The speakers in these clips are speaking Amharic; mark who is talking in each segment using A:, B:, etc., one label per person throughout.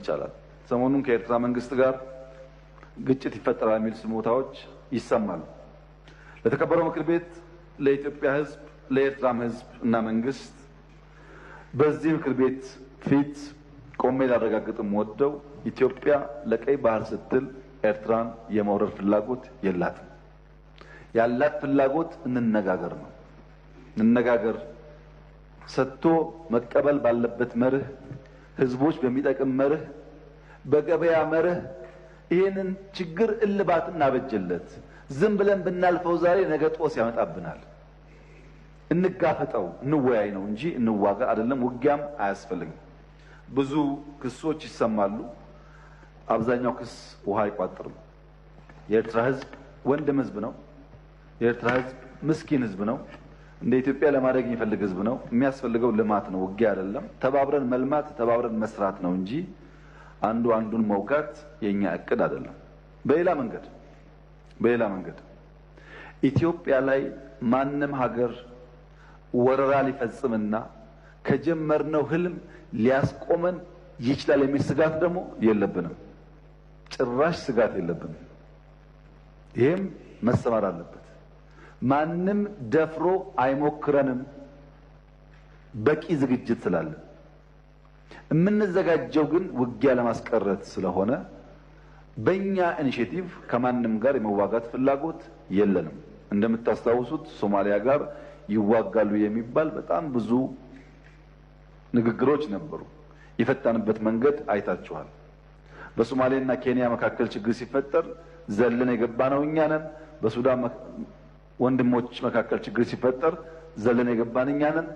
A: ይቻላል። ሰሞኑን ከኤርትራ መንግስት ጋር ግጭት ይፈጠራል የሚል ስሞታዎች ይሰማሉ። ለተከበረው ምክር ቤት፣ ለኢትዮጵያ ሕዝብ፣ ለኤርትራም ሕዝብ እና መንግስት በዚህ ምክር ቤት ፊት ቆሜ ላረጋግጥም ወደው ኢትዮጵያ ለቀይ ባህር ስትል ኤርትራን የመውረር ፍላጎት የላትም። ያላት ፍላጎት እንነጋገር ነው። እንነጋገር፣ ሰጥቶ መቀበል ባለበት መርህ፣ ህዝቦች በሚጠቅም መርህ፣ በገበያ መርህ ይህንን ችግር እልባት እናበጅለት። ዝም ብለን ብናልፈው ዛሬ ነገ ጦስ ያመጣብናል። እንጋፈጠው፣ እንወያይ ነው እንጂ እንዋጋ አይደለም። ውጊያም አያስፈልግም። ብዙ ክሶች ይሰማሉ። አብዛኛው ክስ ውሃ አይቋጥርም። የኤርትራ ህዝብ ወንድም ህዝብ ነው። የኤርትራ ህዝብ ምስኪን ህዝብ ነው። እንደ ኢትዮጵያ ለማደግ የሚፈልግ ህዝብ ነው። የሚያስፈልገው ልማት ነው፣ ውጊያ አይደለም። ተባብረን መልማት፣ ተባብረን መስራት ነው እንጂ አንዱ አንዱን መውጋት የኛ እቅድ አይደለም። በሌላ መንገድ ኢትዮጵያ ላይ ማንም ሀገር ወረራ ሊፈጽምና ከጀመርነው ህልም ሊያስቆመን ይችላል የሚል ስጋት ደግሞ የለብንም። ጭራሽ ስጋት የለብንም። ይህም መሰመር አለበት። ማንም ደፍሮ አይሞክረንም፣ በቂ ዝግጅት ስላለን። የምንዘጋጀው ግን ውጊያ ለማስቀረት ስለሆነ በእኛ initiative ከማንም ጋር የመዋጋት ፍላጎት የለንም። እንደምታስታውሱት ሶማሊያ ጋር ይዋጋሉ የሚባል በጣም ብዙ ንግግሮች ነበሩ። የፈታንበት መንገድ አይታችኋል። በሶማሌና ኬንያ መካከል ችግር ሲፈጠር ዘለን የገባነው እኛ ነን። በሱዳን ወንድሞች መካከል ችግር ሲፈጠር ዘለን የገባን እኛ ነን።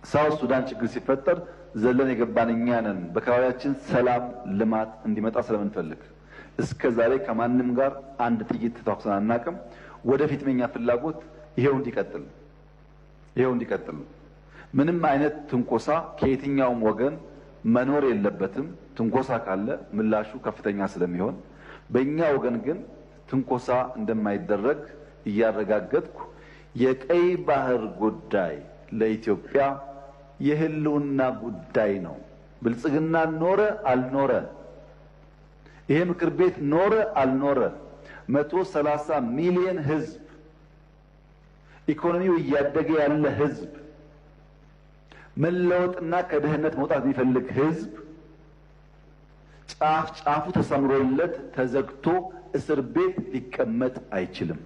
A: South Sudan ችግር ሲፈጠር ዘለን የገባን እኛ ነን። በአካባቢያችን ሰላም፣ ልማት እንዲመጣ ስለምንፈልግ እስከ ዛሬ ከማንም ጋር አንድ ጥይት ተኳኩሰን አናውቅም። ወደፊት የኛ ፍላጎት ይሄው እንዲቀጥል። ምንም አይነት ትንኮሳ ከየትኛውም ወገን መኖር የለበትም። ትንኮሳ ካለ ምላሹ ከፍተኛ ስለሚሆን በእኛ ወገን ግን ትንኮሳ እንደማይደረግ እያረጋገጥኩ የቀይ ባህር ጉዳይ ለኢትዮጵያ የህልውና ጉዳይ ነው። ብልጽግና ኖረ አልኖረ፣ ይሄ ምክር ቤት ኖረ አልኖረ፣ 130 ሚሊዮን ህዝብ፣ ኢኮኖሚው እያደገ ያለ ህዝብ፣ መለወጥና ከድህነት መውጣት የሚፈልግ ህዝብ ጫፍ ጫፉ ተሰምሮለት ተዘግቶ እስር ቤት ሊቀመጥ አይችልም።